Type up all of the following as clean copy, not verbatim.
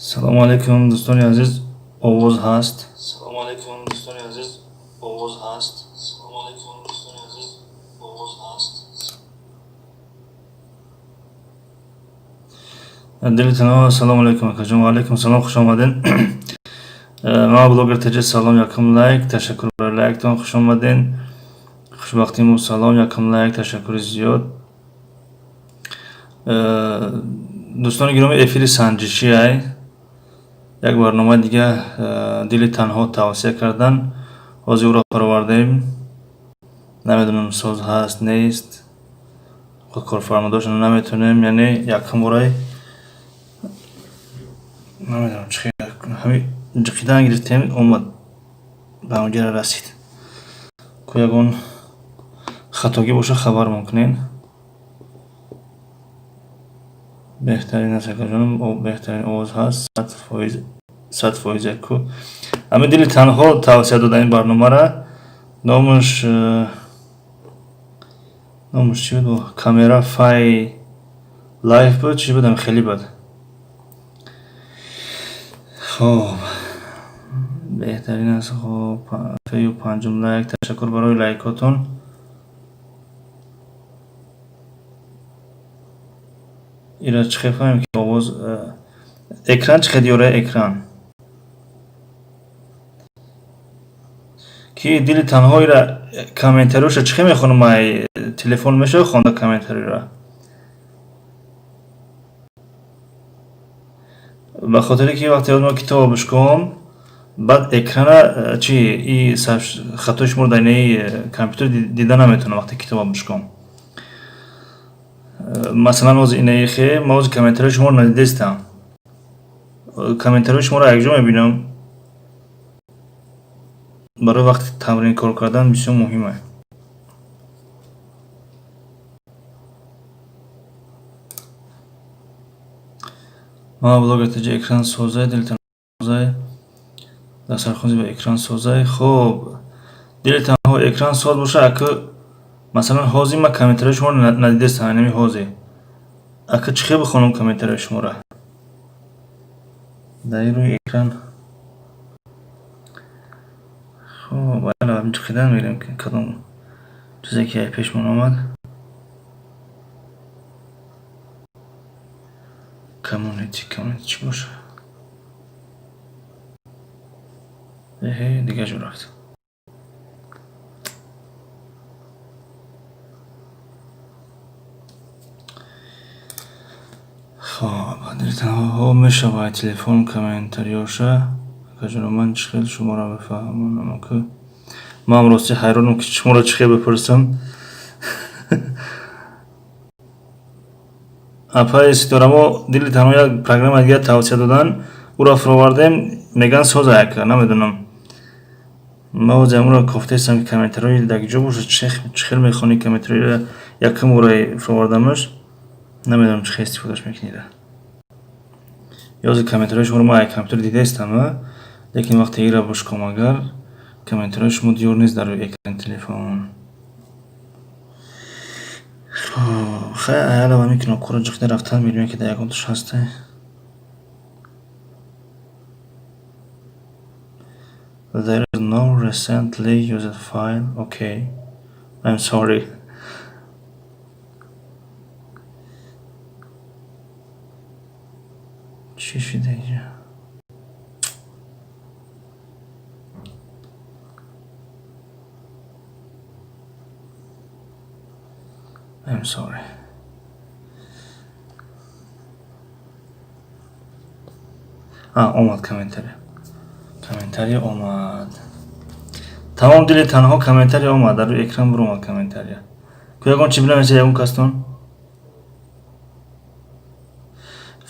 Салому алайкум, дӯстони азиз, овоз ҳаст? Салому алайкум, дӯстони азиз, овоз ҳаст? Салому алайкум, дӯстони азиз, овоз ҳаст? Дили танҳо, салому алайкум, акаҷон. Ва алайкум салом, хуш омаден. Ман блогер Теҷа, салом, якум лайк, ташаккур барои лайктон, хуш омаден. Хушбахтиму, салом, якум лайк, ташаккури зиёд. Дӯстони гиромӣ, эфири санҷишӣ ай. Як барномаи дига дили танҳо тавсия кардан, ҳозир ӯро фаровардаем. Намедонам, соз ҳаст, нест, корфармодошро наметонем, яъне якум борай намедонам чӣ, ҳами ҷиқидан гирифтем, омад, ба онҷара расид. Ку ягон хатогӣ боша, хабармон кунед. Беҳтарин аст, акаҷонам, беҳтарин, овоз ҳаст, 100%, 100% яку. Ҳамин дили танҳо тавсия дода ин барномара. Номаш чӣ буд? Камера фай лайф буд, чӣ буд, хеле буд. Хоб, беҳтарин аст. Хоб, фею панҷум лайк, ташаккур барои лайкотон. Ира чӣ хел фаҳмем, ки овоз, экран чӣ хел ёра, экран ки дили танҳоира комментариёша чӣ хел мехонам? Ай телефон мешавад хонда комментариёра? Ба хотире ки вақте мо китобо бишком, баъд экрана чи и хатои шуморо дар инаи компютер дида наметавонам. Вақте китобо бишком, масалан, ҳозир инаи хе ма ҳозир комментариёи шуморо надидестам, комментариёи шуморо якҷо мебинам. Барои вақти тамрин кор кардан бисёр муҳим аст. Ма блогер Теҷа, экран созай, дили созай, дастархони ба экран созай. Хоб, дили танҳо, экран соз боша. Ака, масалан, ҳозир ман комментариёи шуморо надидестам, ҳамин ҳозир, ака, чӣ хел бихонам комментариёи шуморо дар ин рӯи экран? Хоб, ҷиқидан мегирем, кадом чизе ки пешмон омад. Community, community чӣ боша? Эҳе, дига ҷо рафт. Хоб, мешавад телефон комментариёша. Акаҷоно, ман чӣ хел шуморо бифаҳмонам? Ака, ман рости ҳайронам, ки шуморо чӣ хел бипурсам. Апаи Ситорамо, дили танҳо як программа дигар тавсия додан, ӯро фуровардем, мегӯянд соза, ака. Намедонам, ман ҳозир ҳамонро кофтаистам, ки комментариҳои дар ҷо бошад. Чӣ хел мехонӣ комментариҳоро? Якум бораи фуровардамаш, намедонам, чӣ хел истифодаш мекунед. Ёзи комментариҳои шуморо ман ай компютер дидаистам, лекин вақте ира бошком, агар комментариҳои шумо диёр нест дар рӯи экрани телефон. Хоб, хай, аялава ҳамин кнопкаро ҷиқида рафтан мебинем, ки дар ягон туш ҳасте. There is no recently used file. Okay, I'm sorry. Чӣ шуда инҷа? I'm sorry. А, омад комментария. Комментария омад. Тамом, дили танҳо, комментария омад, дар рӯи экран буромад комментария. Ку ягон чӣ бинависа ягон кастон?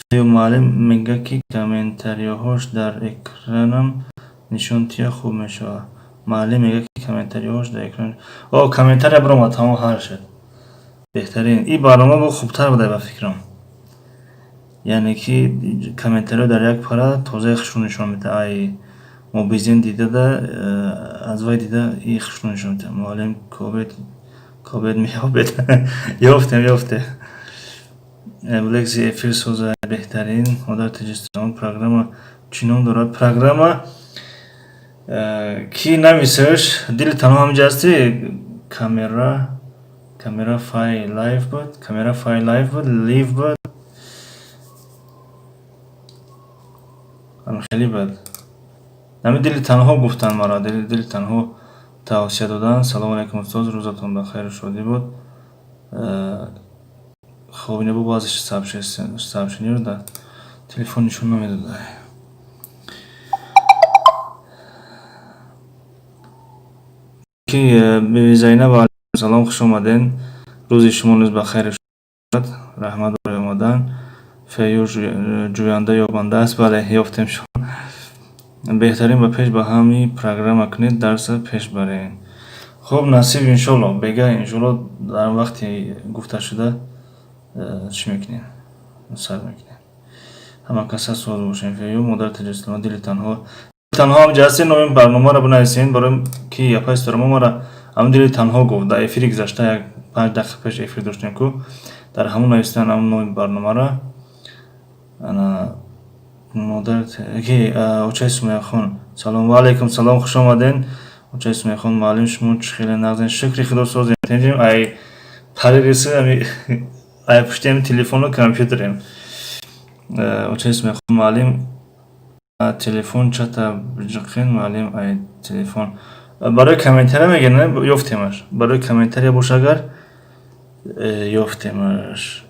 Фею муаллим мега, ки комментариёҳош дар экранам нишон тия, хуб мешавад. Муаллим мега, ки комментариёҳош дар экран. О, комментария буромад, тамом, ҳал шуд. Беҳтарин. Ин барнома бо хубтар буда, ба фикрам. Яъне ки комментариҳо дар як пара тозаи хушрӯ нишон медиҳад. Ай Мобизин дидада, аз вай дида и хушрӯ нишон медиҳад. Муаллим кобед, кобед меёбед. Ёфтем, ёфтем. Лекси эфир соза беҳтарин. Модар Тоҷикистон программа чӣ ном дорад? Программа ки нависаш? Дили танҳо ҳаминҷа ҳасти? Камера фай лайв буд, камера фай лайв буд, лив буд. Хеле бад. Нами дили танҳо гуфтанд маро, дили танҳо тавсия доданд. Салому алайкум, устоз, рӯзатон ба хайру шодӣ буд. Хоб, ина бо баъзе сообщениро дар телефон нишон намедода. Ки биби Зайнаб, алайкум салом, хуш омаден. Рӯзи шумо низ ба хайру шод. Раҳмат барои омадан. Фею ҷӯянда ёбанда аст. Бале, ёфтем шумо. Беҳтарин, ба пеш ба ҳами программа кунед, дарса пеш баред. Хуб, насиб, иншолло, бега иншолло дар вақти гуфташуда чӣ мекунем? Сар мекунем. Ҳама каса соз бошем. Фею модар Тоҷикистон, дили танҳо. Танҳо ҳаминҷа ҳастед, номи барномаро бинависед, барои ки япай ситорамо мара ҳамин дили танҳо гуфт. Дар эфири гузашта як 5 дақиқа пеш эфир доштем ку, дар ҳамон навистан ҳамон номи барномаро. Ана модар ки очаи Сумаяхон, салом ва алайкум салом, хуш омаден. Очаи Сумаяхон, муаллим, шумо чӣ хеле нағзен, шукри худо созем. Тенҷем ай паририси ами ай пушти ами телефону компютерем. Очаи Сумаяхон, муаллим, телефон чата биҷиқен, муаллим, ай телефон. Барои комментария мегӯян, ёфтемаш. Барои комментария боша агар ёфтемаш.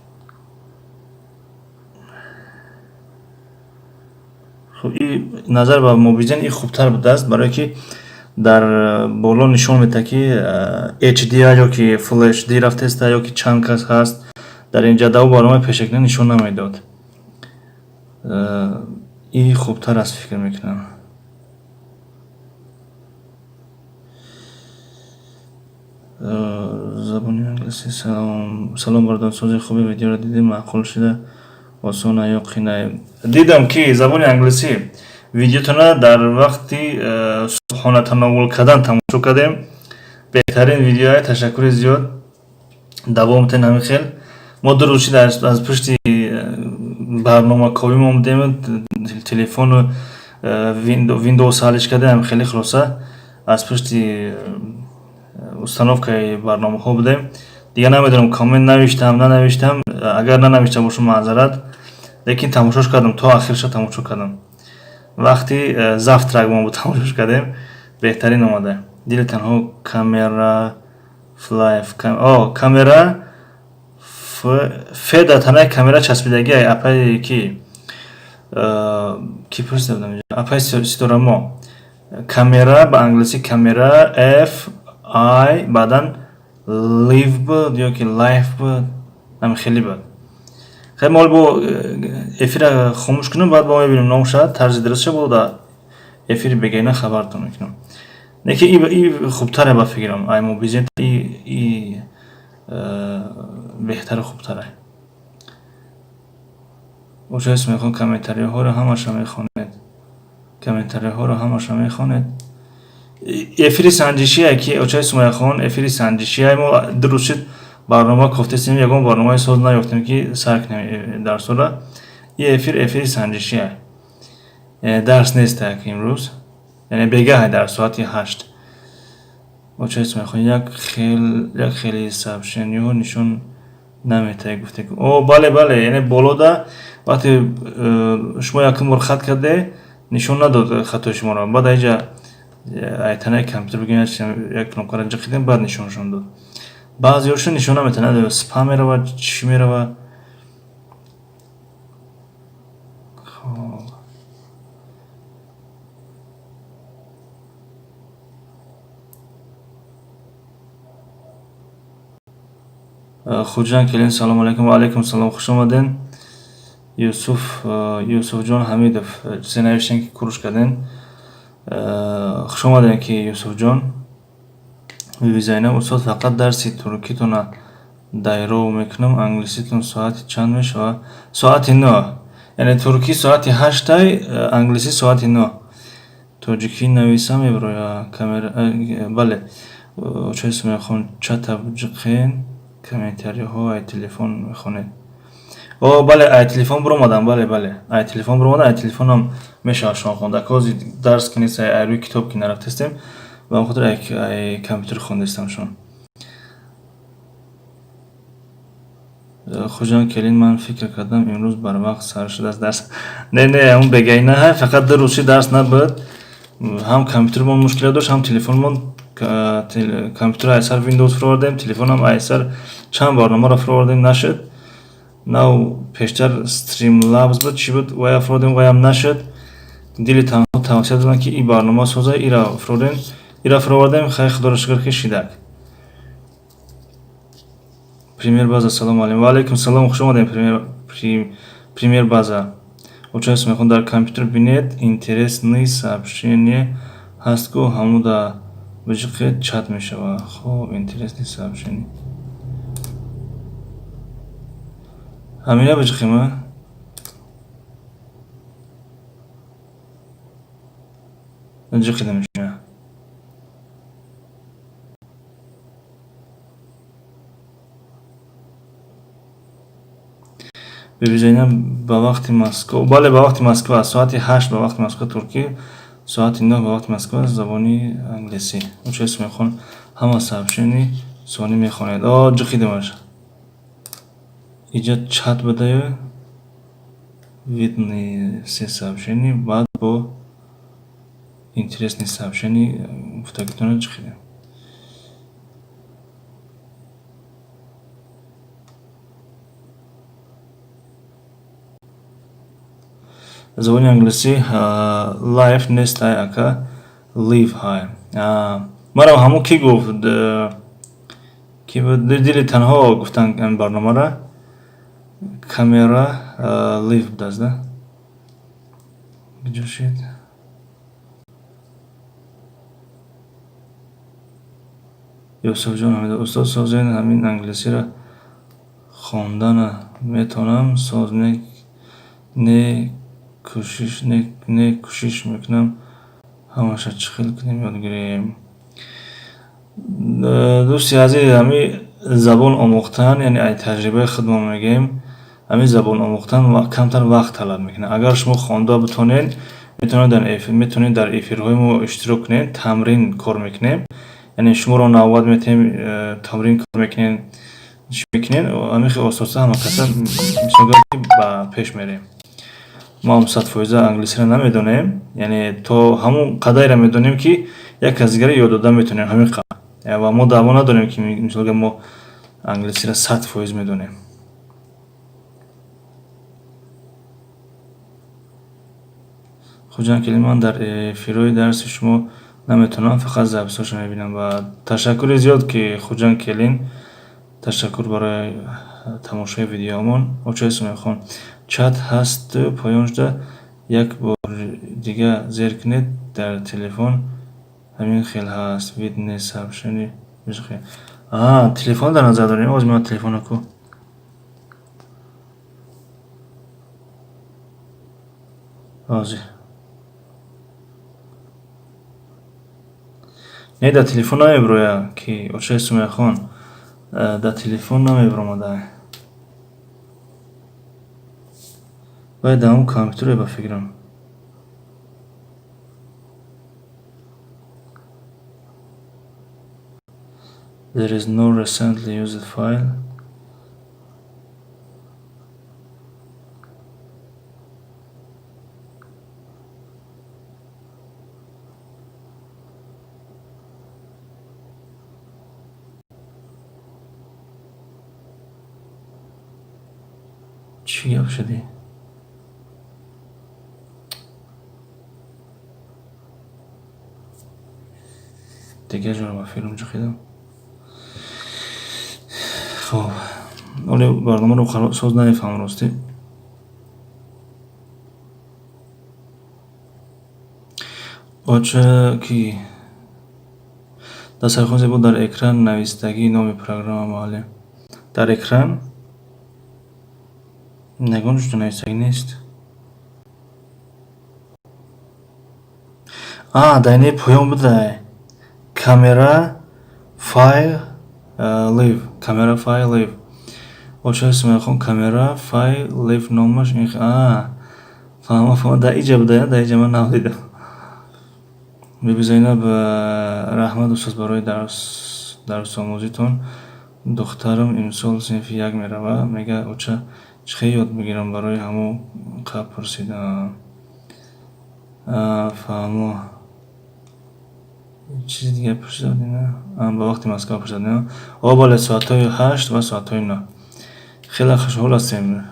Хуб, и назар ба Мобизен и хубтар будааст, барое ки дар боло нишон медиҳад, ки HD ё ки Full HD рафтааста ё ки чанд кас ҳаст. Дар ин ҷадвал барномаи пешакӣ нишон намедод. И хубтар аст, фикр мекунам. Забони англисӣ. Салом, салом, бародар, сози хуби видеоро дидем, маъқул шуда, осона ё қинай? Дидам ки забони англисӣ видеотона дар вақти субҳона тановул кардан тамошо кардем. Беҳтарин видеоя, ташаккури зиёд. Давом тен ҳамин хел. Мо 2 рӯз шид аз пушти барномаковӣ момудем, телефону Windows ҳаллиш кардем, хеле хулоса аз пушти установкаи барномаҳо будем. Дигар намедонам, коммент навиштам, нанавиштам. Агар нанавишта бошам, маъзарат. Лекин тамошош кардам, то ахирша тамошо кардам. Вақти завтрак мо буд тамошош кардем. Беҳтарин омада. Дили танҳо камера флайф. О, камера ф дар танаи камера часпидагӣ апаи ки ки пурсида будам инҷо? Апаи Ситорамо. Камера ба англисӣ камера F I баъдан live буд ё ки life буд. Ҳамин хеле буд. Хеле мо бо эфира хомӯш кунем, баъд бо мебинем номша, тарзи дурустша бо дар эфири бегайна хабартон мекунам. Лекин и хубтаре ба фикрам. Ай Мобизен и беҳтару хубтаре. Очаи Сумаяхон, комментариҳоро ҳамаша мехонед. Комментариҳоро ҳамаша мехонед. Эфири санҷишие ки очаи Сумаяхон, эфири санҷишие мо 2 рӯз шуд барнома кофтесем, ягон барномаи соз наёфтем ки сар кунем дарсора. И эфир эфири санҷишие. Дарс нест ки имрӯз. Яъне бегаҳ дар соати 8. Очаи Сумаяхон, як хеле сообщениҳо нишон наметаҳед, гуфте. О, бале, бале, яъне болода вақте шумо якум бор хат карде, нишон надод хатои шуморо. Баъд аиҷа айтанаи компютер бигӯем, як кнопкаро ҷиқидем, баъд нишоншон дод. Баъзеҳошо нишон наметаҳад, спам мерава, чӣ мерава. Хоб. Хуҷанд келин, салому алайкум, ва алайкум салом, хуш омаден. Юсуф, Юсуфҷон Ҳамидов, чизе навиштен ки куруш карден. Хуш омаден ки Юсуфҷон. Биби Зайнаб, устод, фақат дарси туркитона дайров мекунам, англиситон соати чанд мешавад? Соати 9. Яъне туркӣ соати 8-ай, англисӣ соати 9. Тоҷикӣ нависам мебарояд камера, бале. Очаи Сумаяхон, чата биҷиқен, комментариҳо ай телефон мехонед. О, бале, ай телефон биромадам, бале, бале, ай телефон биромадам, ай телефонам мешавад шумо хонда. Кози дарс ки нест, ай рӯи китоб ки нарафтестем, ба он хотир ай компютер хондестам шумо. Хуҷон келин, ман фикр кардам, имрӯз барвақт сар шудааст дарс. Не, не, он бегаина ҳай, фақат 2 рӯз ши дарс набуд. Ҳам компютермон мушкилот дошт, ҳам телефонмон. Компютер айсар Windows фуровардем, телефонам айсар чанд барномаро фуровардем, нашуд. Нав пештар Streamlabs буд, чӣ буд, вая фуродем, ваям нашуд. Дили танҳо тавсия доданд, ки и барнома соза, ира фуродем, ира фуровардем, хай, худоро шукр, ки шидак. Премьер база, салому алейкум. Ва алейкум салом, хуш омадем, премьер база. Оча мехон, дар компютер бинед, интересные сообщение ҳаст ку, ҳамуда биҷиқед, чат мешавад. Хоб, интересные сообщение. Ҳамина биҷиқем, а? Ҷиқида мешавад. Биби Зайнаб, ба вақти Москва, бале, ба вақти Москва, соати 8 ба вақти Москва туркӣ, соати 9 ба вақти Москва забони англисӣ. Оча мехон, ҳама сообщение сонӣ мехонед. О, ҷиқидамаш. Иҷа чат бадаю, видны все сообщения, баъд бо интересные сообщения гуфтагитона ҷиқидем. Забони англисӣ live нест, ай ака, live ҳай. Марам ҳамун ки гуфт, ки буд, дили танҳо гуфтан ин барномара камера live будааст, да? Куҷо шид? Юсуфҷон Ҳамидов, устод, созен, ҳамин англисиро хондана метавонам, соз не, не кӯшиш, не, не кӯшиш мекунам, ҳамаша чӣ хел кунем, ёд гирем? Дӯсти азиз, ҳами забон омӯхтан, яъне ай таҷрибаи худмон мегӯем, ҳамин забон омӯхтан камтар вақт талаб мекунад. Агар шумо хонда битонед, метавонед дар эфирҳои мо иштирок кунед, тамрин кор мекунем. Яъне шуморо навбат метиҳем, тамрин кор мекунед, чӣ мекунед, ҳамин хел оста-оста ҳама каса мисол ки ба пеш мерем. Мо ҳам 100% англисиро намедонем, яъне то ҳамун қадареро медонем, ки як кас дигаре ёд дода метавонем, ҳамин қадр. Ва мо даъво надорем, ки мисол мо англисиро 100% медонем. Хуҷанд Келин, ман дар эфирҳои дарси шумо наметавонам, фақат записҳошро мебинам. Ва ташаккури зиёд, ки Хуҷанд Келин, ташаккур барои тамошои видеоамон. Очаи Сумайхон, чат ҳасту поён шуда, як бор дига зер кунед, дар телефон ҳамин хел ҳаст, видны сообщение. Аа, телефон дар назар дорем, оз ман телефона ку. Ҳозир. Не, дар телефон намебирояд, ки очаи Сумайхон, дар телефон намебиромада. Бояд дар ҳамун компютере, ба фикрам. There is no recently used file. Чӣ гап шудӣ? Дигар ҷоро ба филм ҷухидам. Хоб, оле барномаро соз намефаҳмам, ростӣ. Оча ки дастархон зебо, дар экран навистагии номи программа, муаллим. Дар экран ягон ҷо навистагӣ нест. А, дар инаи поён будай. Камера, файл, live. Камера, файл, live. Оча Сумайяхон, Camera File Live номаш. Фаҳма, фаҳма, дар иҷа буда, дар иҷа ман навдидам. Биби Зайнаб, раҳмат, устоз, барои дарсомӯзитон. Духтарам имсол синфи як мерава, мега: «Оча, чӣ хел ёд бигирам?» Барои ҳамон қа пурсидам. Фаҳмо, чизи дига пурсида будем? Ба вақти Москва пурсида будем. О, бале, соатҳои 8 ва соатҳои 9. Хеле хушҳол ҳастем.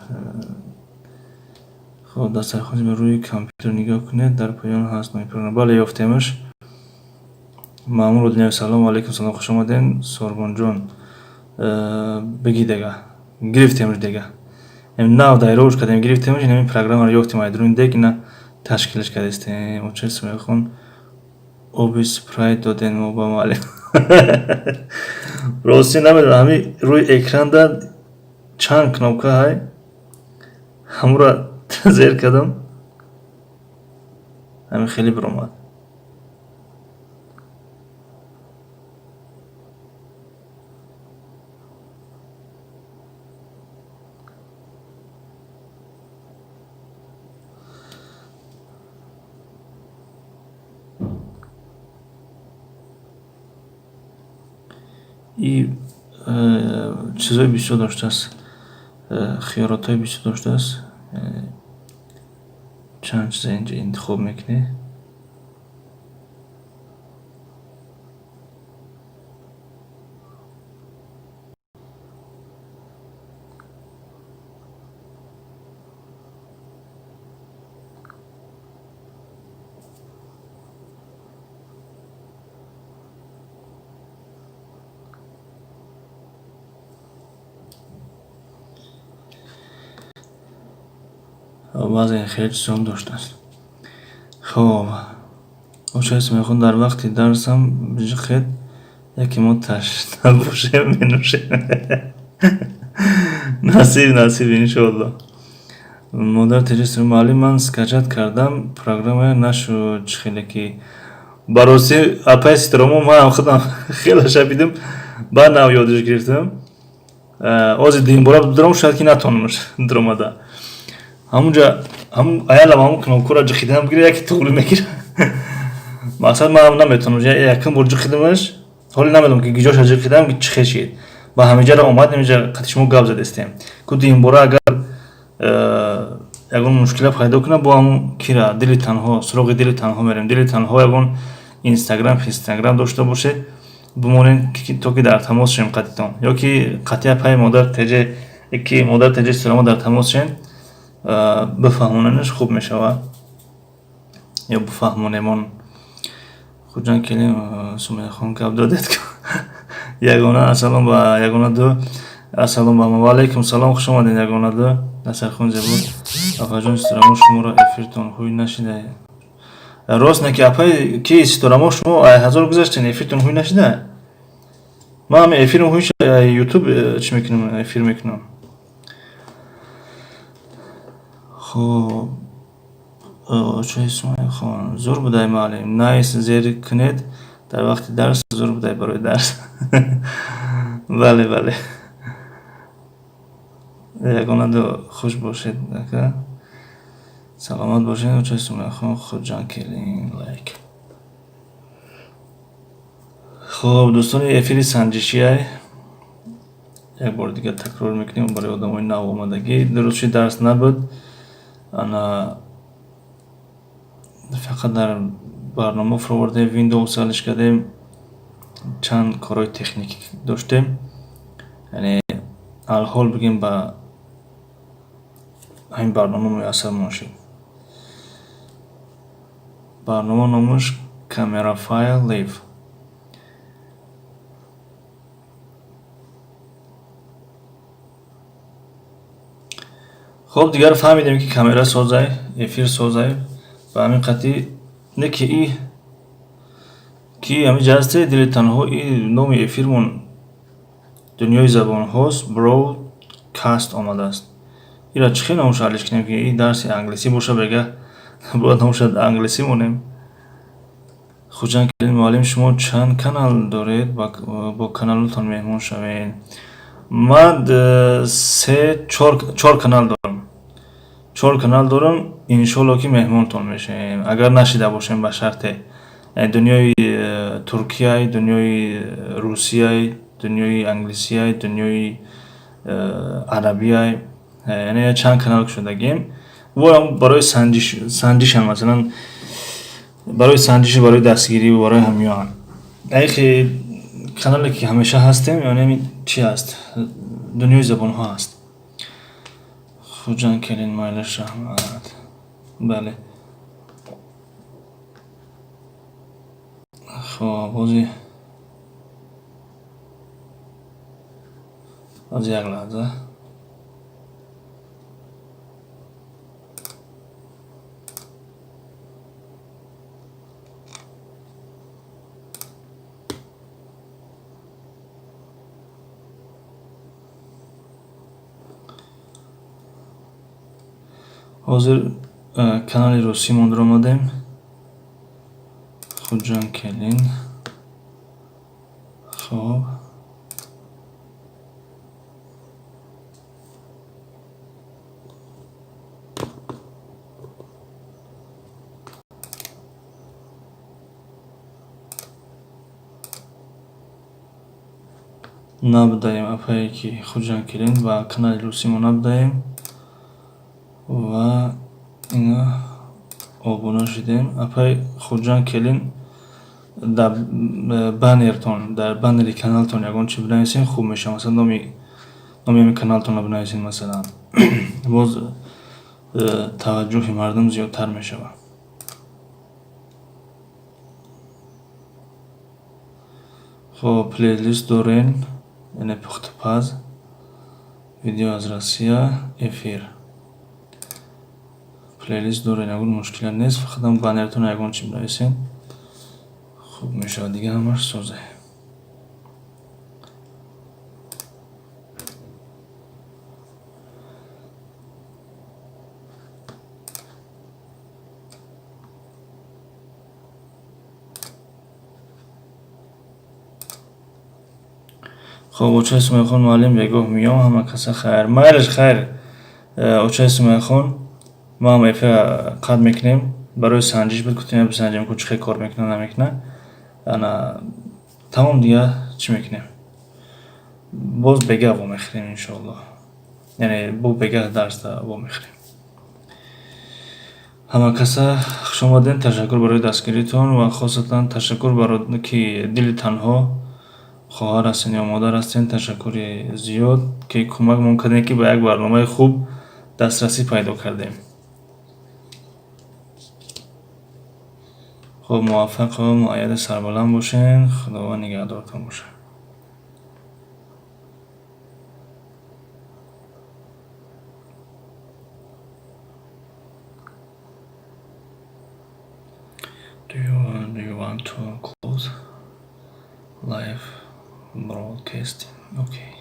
Хоб, дастархони ба рӯи компютер нигоҳ кунед, дар поён ҳаст номи программа. Бале, ёфтемаш. Маъмур Одинаев, салому алайкум, салом, хуш омадем. Сорбонҷон, бигӣ дега, гирифтемаш дега. Нав дайрош кардем, гирифтемаш, ин ҳамин программаро ёфтем, айдруни дег ина ташкилаш кардистем. Оча Сумайяхон, оби Спрайт додем мо ба муаллим. Ростӣ намедонам, ҳамин рӯи экранда чанд кнопка ҳай, ҳамура зер кардам, ҳамин хеле биромад. И чизҳои бисёр доштааст, хиёротҳои бисёр доштааст. Чанд чиза инҷа интихоб мекунӣ. Баъзе хеле чизҳоам доштааст. Хоб, оча Сумайяхон, дар вақти дарсам биҷиқед, яке мо ташна бошем, менӯшем. Насиб, насиб, иншоалло. Модар теҷи, муаллим, ман скачать кардам, программая нашуд, чӣ хеле ки. Ба ростӣ, апаи Ситорамо, манам худам хеле шабидим, баъд нав ёдиш гирифтам. Ози дуюмбора дурам, шояд ки натонамаш дуромада. Ҳамунҷа ҳамун аялам ҳамун кнопкаро ҷиқидан бигира, яке туғри мегира. Мақсад, манам наметонам, якум бор ҷиқидамаш, ҳоле намедонам ки гиҷоша ҷиқидам, чӣ хел шид. Ба ҳамиҷаро омадем, инҷа қати шумо гап задестем. Ку дуюмбора агар ягон мушкила пайдо кунад, бо ҳамун кира дили танҳо, суроғи дили танҳо мерем. Дили танҳо ягон Инстаграм, Инстаграм дошта бошед, бимонед, то ки дар тамос шем қатитон, ё ки қатъи апаи модар теҷе, ки модар теҷе Ситорамо дар тамос шем, бифаҳмонанаш хуб мешавад ё бифаҳмонемон. Хуҷан келин, Сумайяхон, гап додед. Ягона, ассалом ба ягона ду, ассалом ба ва алайкум салом, хуш омадед, ягона ду. Дастархон зебо, апаҷон Ситорамо, шуморо эфиртон ҳуй нашида. Рост не ки, апаи ки Ситорамо, шумо 1000 гузаштен, эфиртон ҳуй нашида. Ман ҳами эфирм ҳуй, Ютуб чӣ мекунам, эфир мекунам. Хоб, очаи Сумайяхон, зур будай, муаллим, найс, зер кунед дар вақти дарс, зур будай барои дарс. Бале, бале. Ягона ду, хуш бошед, ака, саломат бошед. Очаи Сумайяхон, Хуҷан келин, лайк. Хоб, дӯстони, эфири санҷишиай, як бори дигар такрор мекунем барои одамои навомадагӣ. Дуруст ши дарс набуд, ана фақат дар барнома фуровардем, Windows алиш кардем, чанд корҳои техникӣ доштем. Яъне алҳол бигем, ба ҳамин барнома муяссар шуд. Барнома номаш Camera File Live. Хоб, дигар фаҳмидем, ки камера созай, эфир созай. Ба ҳамин қатъи не ки и ки ҳамин ҷаҳасте, дили танҳо, и номи эфирмон дунёи забонҳост, broadcast омадааст. Ира чӣ хел номашро алиш кунем, ки и дарси англисӣ боша, бега бояд номаша англисӣ монем. Хуҷанд келин, муаллим, шумо чанд канал доред? Бо каналотон меҳмон шавед. Ман се чор канал дорам. Чор канал дорам, иншолло ки меҳмонтон мешавем. Агар нашида бошем ба шарте. Дунёи Туркияй, дунёи Русияй, дунёи англисияй, дунёи арабияй. Яъне чанд канал кушодагем. Воам барои санҷишам, масалан, барои санҷишу барои дастгирӣ, барои ҳамёан. Айхи канале ки ҳамеша ҳастем, яъне чи ҳаст? Дунёи забонҳо ҳаст. Хуҷанд келин, майлаш, раҳмат. Бале. Хоб, ҳози як лаҳза. Ҳозир канали русимон омадем. Хуҷанд келин. Хоб. Набудаем апае ки Хуҷанд келин ба канали русимо набудаем ва ина обуна шудем. Апаи Хуҷанд келин, дар баннертон, дар баннери каналтон ягон чи бинависем, хуб мешавад. Масалан, номи ҳамин каналтонро бинависем, масалан. Боз таваҷҷӯҳи мардум зиёдтар мешавад. Хоб, плейлист дорем, яъне пухтупаз, видео аз Россия, эфир. Плейлист дорем, ягон мушкиле нест, фақат баннертон ягон чи бинависем, хуб мешавад, дига ҳамаш созе. Хоб, очаи Сумайхон, муаллим, бегоҳ меом, ҳама каса хайр. Майлаш, хайр. Очаи Сумайхон, ма ҳам эфира қатъ мекунем. Барои санҷиш буд, гуфтем бисанҷем, ку чӣ хел кор мекунад, намекунад. Ана тамом, дига чӣ мекунем? Боз бегаҳ вомехӯрем, иншоаллоҳ. Яъне бо бегаҳ дарсда вомехӯрем. Ҳама каса хушомадем, ташаккур барои дастгиритон ва хосатан ташаккур барои ки дили танҳо хоҳар ҳастен ё модар ҳастен, ташаккури зиёд, ки кӯмакмон кардем, ки ба як барномаи хуб дастрасӣ пайдо кардем. Хуб, муваффақу муайяду сарбаланд бошен, Худованд нигаҳдортон бошад. Do you want to close live broadcasting? Okay.